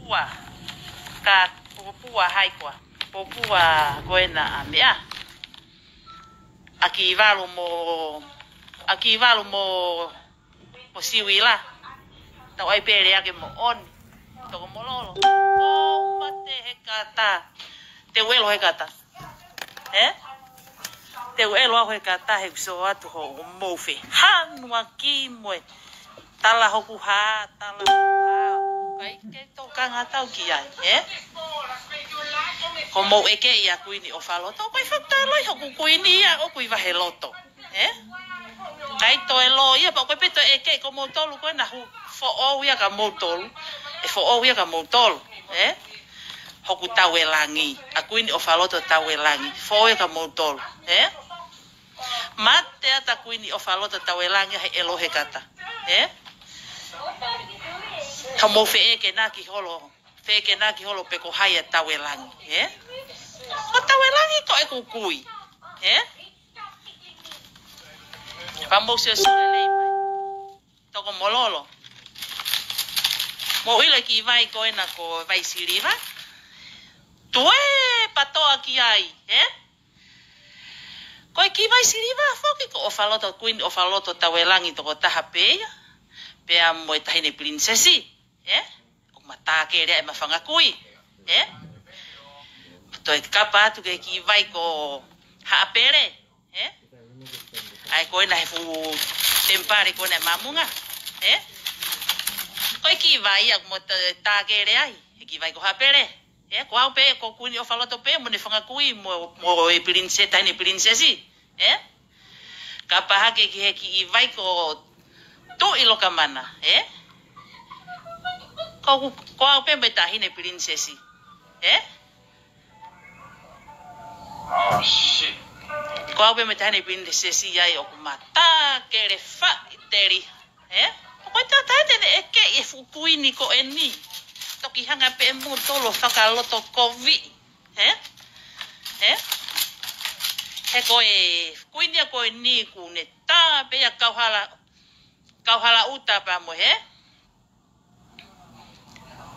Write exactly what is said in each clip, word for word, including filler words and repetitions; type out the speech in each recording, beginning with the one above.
Pua. Ka pua hai koā. Pua ko ena ʻa meʻa. ʻA Kivalu mo, ʻa Kivalu mo, mo Siuila. Tau ʻai pē lea ke mo ʻoni. Toko mololo. ʻO mate he kata. Te u ʻelo he kata. Ē? Te u ʻelo au he kata he kuso atu hoʻomou fehangahangai mo e tala hoku hā, tala hoku hā. ʻIkai ke tokanga tau ki ai, ē? Hoʻomou ʻeke ia Kuini ʻOfaloto, ʻoku ʻikai fakataloi hoku kuini ia ʻoku ʻi vahe loto, ē? ʻIkai toe lō ia, pea ʻoku ʻikai pē toe ʻeke ko moutolu ko ena hu foʻou ia kia moutolu. ʻE foʻou ia kia moutolu, ē? Hoku Tauelangi, ʻa Kuini ʻOfaloto Tauelangi, foʻou ia kia moutolu, ē? Mate ʻa Kuini ʻOfaloto Tauelangi he ʻelo he kata, ē? Hoʻomou feʻekenaki holo, feʻekenaki holo pe ko hai ʻa Tauelangi, ē? Ko Tauelangi ko ʻeku kui, ē? Pea mou sio sio lelei mai. Toko mololo. Mou ʻilo e kiʻi vai ko ena ko e vai siliva. Tuē patoa ki ai, ē? Ko e kiʻi vai siliva foki ko ʻOfaloto, Kuini ʻOfaloto Tauelangi tokotaha pē ia. Pea mo e Taʻahine Pilinisesi, ē? ʻOku ma tākele ai ʻema fanga kui, ē? Toe kapa atu ki he kiʻi vai ko Haʻapele, ē? ʻA ia ko ena he fuʻu temipale ko ena ʻi Māmunga, ē? Ko e kiʻi vai ia ʻoku ma tā-, tākele ai, he kiʻi vai ko Haʻapele, ē? Ko au pē, ko Kuini ʻOfaloto pē, mo ʻene fanga kui, mo, mo e Pilinise-, Taʻahine Pilinisesi, ē? Kapa hake ki he kiʻi vai ko Tuʻi Lokamana, ē? Ko, ko au pē mo e Taʻahine Pilinisesi, ē? Oh, shit. Ko au pē mo e Taʻahine Pilinisesi ia ʻoku ma tākele faʻiteliha, ē? ʻOku ʻikai toe taʻe te ne ʻeke ʻe he fuʻu kuini ko eni. Toki hanga pē ʻe moutolu ʻo fakalotokoviʻi, ē? Ē? He ko e kuini ia ko eni kuo ne tā pē ia kauhala, kauhala ʻuta pea mo e, ē?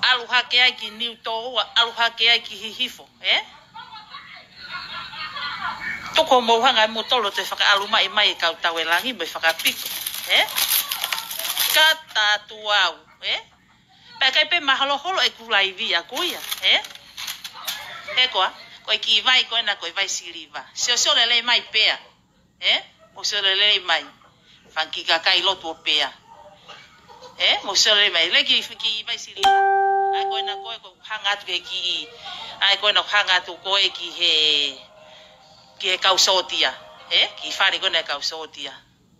ʻAlu hake ai ki Niutōua, ʻalu hake ai ki Hihifo, ē? Tuku hoʻomou hanga ʻe moutolu ʻo toe fakaʻalu mai mai e kau Tauelangi mo e fakapiko, ē? Ka tatu au, ē? Pea ʻikai pē maholoholo ʻeku laivi ʻaku ia, ē? He koā, ko e kiʻi vai ko ena ko e vai siliva. Sio sio lelei mai pea. Ē? Mou sio lelei mai. Fanga kiʻi kakai lotu ʻo pea. Ē? Mou sio lelei mai. Lele ki, ki vai siliva. ʻA ia ko ena ko e ʻoku hanga atu ki he kiʻi. ʻA ia ko ena ʻoku hanga atu ko e ki he, ki he kau sōtia. Ē? Kiʻi fale ko ena e kau sōtia.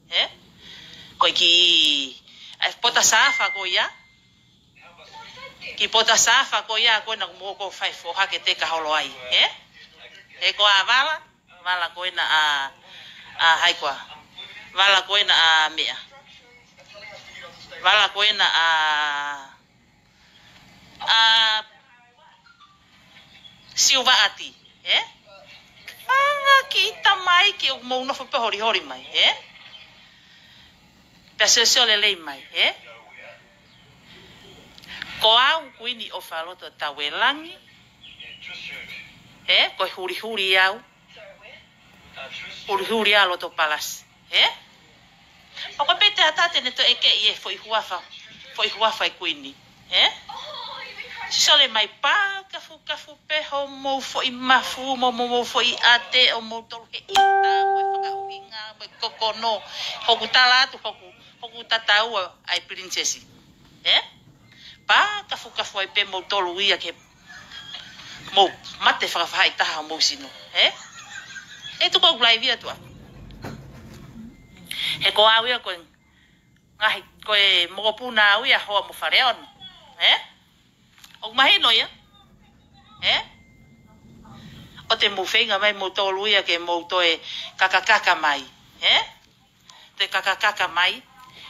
Ē? Ko e kiʻi, ʻa e pota safa ko ia. Kiʻi pota safa ko ia ko ena ʻoku mou ko fai foha ke teka holo ai. Ē? Ē ko ā vala. Vala ko ena ʻa, ʻa hai koā. Vala ko ena ʻa meʻa. Vala ko ena ʻa, ʻa Siuvaʻati, ē? Fanga kiʻi tamaiki ʻoku mou nofo pē holiholi mai, ē? Pea sio sio lelei mai, ē? Ko au Kuini ʻOfaloto Tauelangi, ē? Ko e hulihuli au. Hulihuli ʻa Loto Palasi, ē? ʻOku ʻikai pē te ata te ne toe ʻeke ʻe he foʻi huafa, foʻi huafa e kuini, ē? Sio lelei mai pā kafukafu pē hoʻomou foʻi mafu, mo, mo, mo foʻi ʻate ʻo moutolu he ʻita, mo e fakaʻuhinga, mo e kokono, hoku tala atu, hoku, hoku tatau ʻa e Pilinisesi, ē? Pā kafukafu ai pē moutolu ia ke mou mate fakafaʻahitaha homou sino, ē? ʻE tuku au laivi atu ʻaku. He ko au ia ko e ngaahi, ko e mokopuna au ia hoa mo Faleono, ē? ʻOku mahino ia, ē? ʻOua te mou feinga mai moutolu ia ke mou toe kakakaka mai, ē? Te kakakaka mai,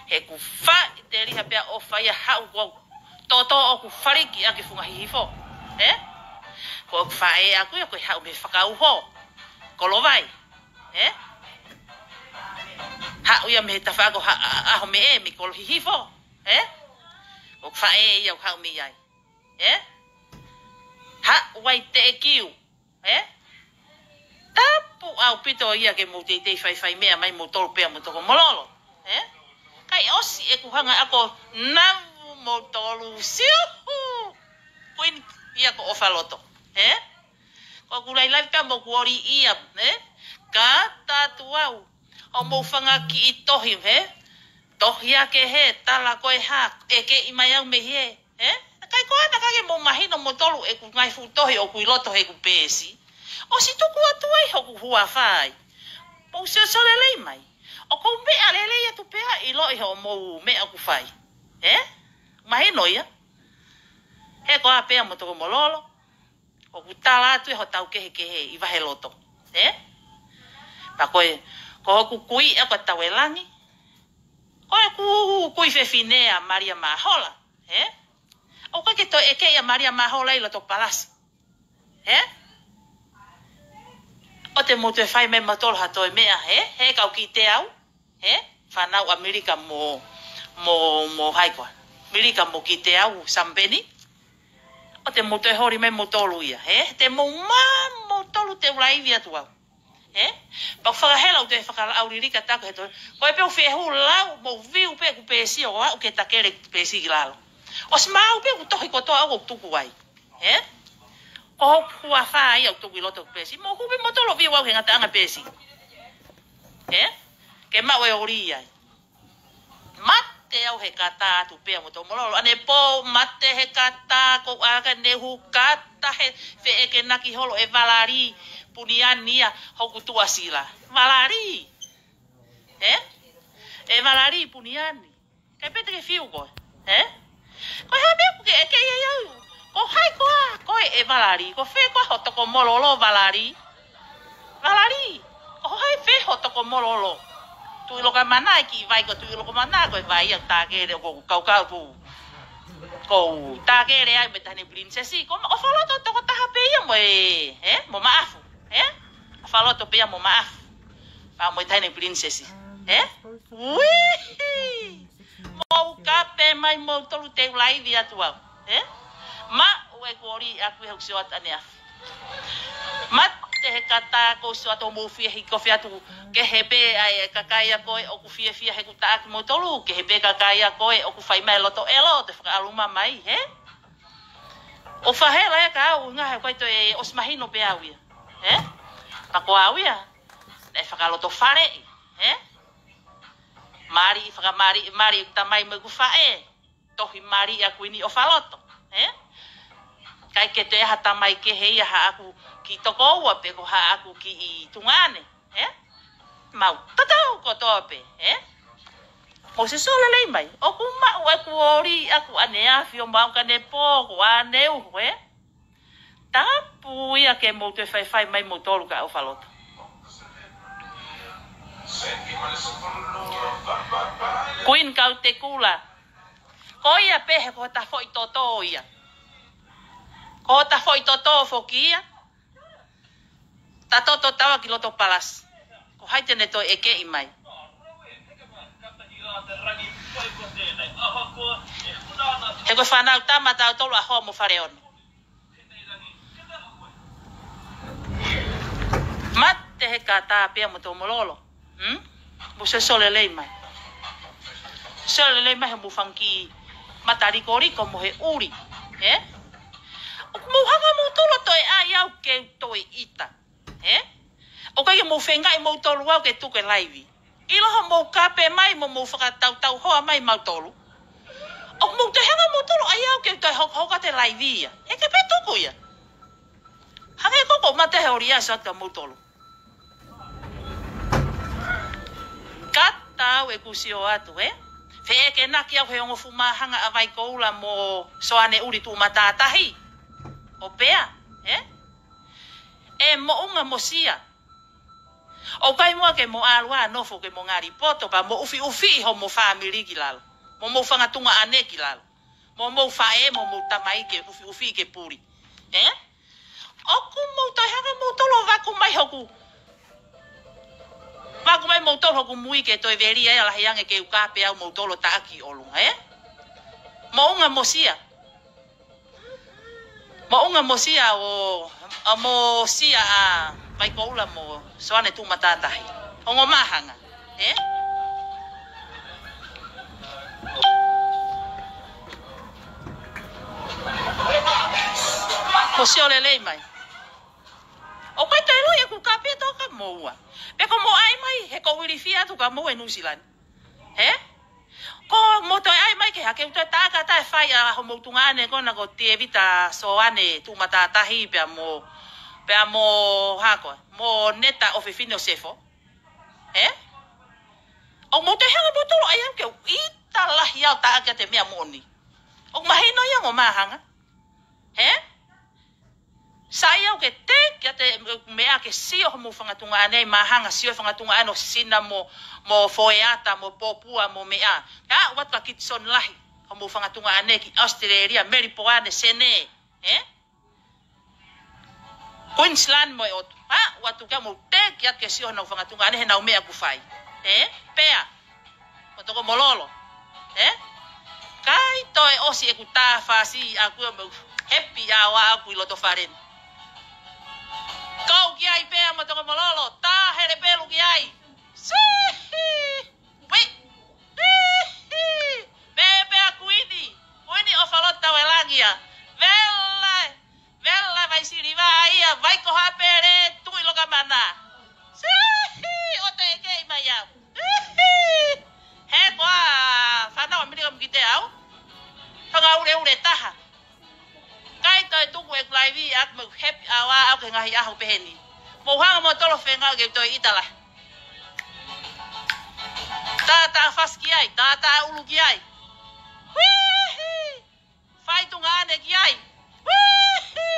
he ʻoku faʻiteliha pea ʻofa ia haʻu ko au. Toto ʻoku faliki ʻaki funga Hihifo, ē? Ko ʻeku faʻē ʻaku ia ko e haʻu mei Fakauho, Kolovai, ē? Haʻu ia mei he tafaʻaki ʻo ha-, ʻa-, ʻaho meʻe mei Kolo Hihifo, ē? Ko ʻeku faʻē ia ʻoku haʻu mei ai. ē? Haʻu ai Teʻekiu, ē? Tapu ʻaupito ia ke mou teitei faifai meʻa mai moutolu pea mo Tokomololo, ē? Kae ʻosi ʻeku hanga ʻo namu moutolu, siuhu! Kuini ia ko ʻOfaloto, ē? Ko ʻeku lailai ka mo ʻeku ʻoli ia, ē? Ka tātu au, ʻo mou fanga kiʻi tohi, ē? Tohi ake he tala ko e hā, ʻekeʻi mai au mei he, ē? Kai ko ana ka ke mou mahino moutolu ʻeku ngaahi fuʻu tohi ʻoku ʻi loto heʻeku peesi. ʻOsi tuku atu ai hoku huafa ai. Mou siosio lelei mai. ʻOku ou meʻa lelei atu pea ʻiloʻi hoʻomou meʻa ʻoku fai. Ē? Mahino ia. He ko ā pea mo Tokomololo. ʻOku tala atu ʻe hotau kehekehe ʻi Vaheloto. Ē? Pea ko e, ko hoku kui ʻa ko Tauelangi. Ko ʻeku kui fefine ʻa Malia Mahola. Ē? ʻOku ʻikai ke toe ʻeke ia Malia Mahola ʻi loto palasi. Ē? ʻOua te mou toe fai mai moutolu ha toe meʻa, ē? He kau kiʻi teau, ē? Fānau ʻAmelika mo, mo, mo hai koā. ʻAmelika mo kiʻi teau Samapeni. ʻOua te mou toe holi mai moutolu ia, ē? Te mou mā moutolu te u laivi atu au. Ē? Pea u fakahela ʻo toe fakalaulilika taku he toe. Ko e pē u fehu lau mo viu pē ʻeku peesi ʻo aʻu ke takele peesi ki lalo. ʻOsi maau pē ʻeku tohi kotoa ʻoku tuku ai. Ē? Ko hoku huafa ia ʻoku tuku ʻi loto peesi. Mou hupi moutolu viu au he ngataʻanga peesi. Ē? Ke maʻu e ʻoli ai. Mate au he kata atu pea mo Tokomololo. ʻAnepō mate he kata ko aka ne hu kata he feʻekenaki holo ʻe Valali Puniani ia hoku tuʻasila. Valali. Ē? ʻE Valali Puniani. Kai pē te ke fiu koe. Ē? Ko e hā meʻa ʻoku ke ʻeke ia au. Ko hai koā, ko e ʻe Valali. Ko fē koā ho Tokomololo Valali. Valali. Ko hai fē ho Tokomololo. Tuʻilokamana e kiʻi vai ko Tuʻilokamana ko e vai ia takele ko kaukau tu. Ko takele ai mo e taʻahine pilinisesi. Ko ma ʻOfaloto tokotaha pē ia mo e, ē? Mo Maʻafu. Ē? ʻOfaloto pē ia mo Maʻafu. Pea mo e taʻahine pilinisesi. Ē? Uihi! Mou kape mai moutolu te u laivi atu au. Ē? Maʻu ʻeku ʻoli ʻaku ʻi hoku sio atu ʻaneafi. Mate he kata ko u sio atu mou fie hiki kofi atu. Kehe pē ʻa e kakai ʻa ko ē ʻoku fiefia heʻeku taʻaki moutolu. Kehe pē kakai ʻa ko ē ʻoku fai mai loto ʻelo te fakaʻaluma mai, ē? ʻO fakahela ia ka au ngaahi ko e toe ʻosi mahino pē au ia. Ē? Ka ko au ia. Naʻe fakalotofaleʻi. Ē? Mali, fakamali, mali ʻeku tamai mo ʻeku faʻē. Tohi mali ʻa Kuini ʻOfaloto. Ē? Kai ke toe ha tamai kehe ia haʻaku kiʻi tokoua pe ko haʻaku kiʻi tuongaʻane. Ē? Mau tatau kotoa pē. Ē? Mou siosio lelei mai. ʻOku maʻu ʻeku ʻoli ʻaku ʻaneafi ʻo maʻu ka ne pō ko ʻaneuhu, ē? Tapu ia ke mou toe faifai mai moutolu ka ʻOfaloto. Kuini Kautekula. Ko ia pē he ko hota foʻi toto ia. Ko hota foʻi toto foki ia. Ta toto taua ki loto palasi. Ko hai te ne toe ʻekeʻi mai. He ko e fānau tama tautolu ʻa Hoa mo Faleono. Mate he kata pea mo Tokomololo. Hmm? Mou siosio lelei mai. Siosio lelei mai he mou fanga kiʻi mata likoliko mo he ʻuli. Ē? ʻOku mou hanga moutolu ʻo toe ʻai au ke u toe ʻita. Ē? ʻOku ʻikai ke mou feingaʻi moutolu au ke tuku e laivi. ʻIlo hoʻomou kape mai mo mou fakatautau hoa mai mautolu. ʻOku mou toe hanga moutolu ʻai au ke u toe hokohoko atu e laivi ia. He ke pē tuku ia. Hangē ko ʻeku mate he ʻoli ʻa e sio atu kia moutolu. Kata au ʻeku sio atu, ē? Feʻekenaki au he ongo fuʻu māhanga ʻa Vaikoula mo Soane ʻUli Tuʻumatātahi. ʻO pea, ē? ʻE Moʻunga mo Sia. ʻOku ʻikai muʻa ke mo ʻalu ā nofo ke mo ngali poto pea mo ʻufiʻufi hoʻomou fāmili ki lalo. Mo mou fanga tuongaʻane ki lalo. Mo mou faʻē, mo mou tamai ke ʻufiʻufi ke puli. Ē? ʻOku mou toe hanga moutolu ʻo vaku mai hoku. Vaku mai moutolu hoku mui ke toe veli ai ʻa lahi ange ke u kape au moutolu ʻo taʻaki ʻolunga, ē? Moʻunga mo Sia. Moʻunga mo Sia ʻo, ʻa mo Sia ʻa Vaikoula mo Soane Tuʻumatātahi. Ongo māhanga, ē? Mo Sia ʻo lelei mai. ʻOku ʻikai toe loi ʻeku kapito ka moua. Pe ko mo ʻai mai he ko ʻilifia atu ka moua ʻi Nuʻusila ni. Ē? Ko mo toe ʻai mai ke hake u toe taʻaki atu e fai ʻa homou tuongaʻane ko ena ko Tēvita Soane Tuʻumatātahi pea mo, pea mo hako, mo Neta ʻOfefine ʻo Sefo. Ē? ʻOku mou toe hanga mou tolo ai au ke u ʻita lahi au taʻaki atu e meʻa moʻoni. ʻOku mahino ia ongo māhanga. Ē? Sai au ke te, ke te meʻa ke sio homou fanga tuongaʻane ʻi māhanga, sio e fanga tuongaʻane ʻo Sina mo, mo Foeata, mo Popua, mo meʻa. Ka ʻoatu ʻa Kitson lahi, homou fanga tuongaʻane ki Australia, Melipoane, Senē, ē? Queensland mo e ʻotu. Ka ʻoatu ke mou te, ke atu ke sio honau fanga tuongaʻane, heʻenau meʻa ʻoku fai. Ē? Pea. Mo Tokomololo. Ē? ʻIkai toe ʻosi ʻeku tā fasi ʻaku ʻo mou happy hour ʻaku ʻi loto fale ni. Kau ki ai pea mo Tokomololo, tā hele pelu ki ai. Sihi! Ui! Sihi! Pea, pea Kuini. Kuini ʻo Faloto Tauelangi ia. Vela, vela Vaisiliva ia, Vaikohaʻapele, Tuʻilokamana. Sihi! ʻO te kei mai au. He ko e fānau ʻAmelika mo kiate au. Fanga uleule taha. ʻIkai toe tuku ʻeku laivi ʻaku mo e happy hour ʻaku he ngaahi ʻaho pehē ni. Mou hanga mou tolo feinga ke u toe ʻita lahi. Tātā fasi ki ai, tātā ʻulu ki ai. Uihi! Fai tuongaʻane ki ai. Uihi!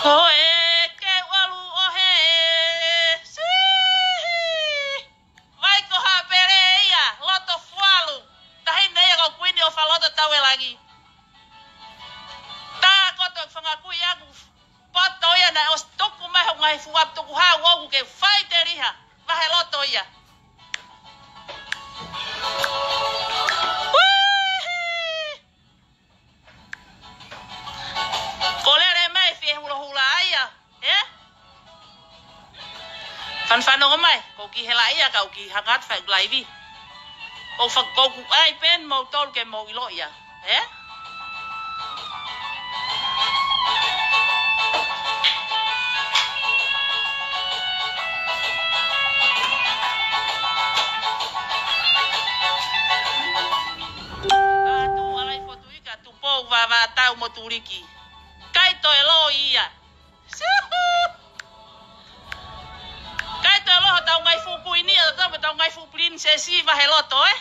Ko e ke ʻalu ʻo he sihi. Vaikohaʻapele ia, Loto Fualu. Taʻahine ia ko Kuini ʻo Faloto Tauelangi. Tākoto fanga kui ʻaku poto ia naʻe ʻosi tuku mai hoku ngaahi fuʻu ʻapi tukuhau ʻoku ke fai teliha. Vahe loto ia. Uihi! Ko lele mai fie hulahula ia, ē? Fanafana ʻo mai, ko ki hela ia ka u ki hanga atu fai laivi. ʻO fa-, ko ku ai pē mou tolu ke mou ʻilo ia, ē? Ka tuʻu ʻalai fotu ika Tupou Vavaʻatau mo Tuliki. ʻIkai toe loi ia. Sihu! ʻIkai toe loi hotau ngaahi fuʻu kuini, ʻa tau mo tau ngaahi fuʻu pilinisesi vahe loto, ē?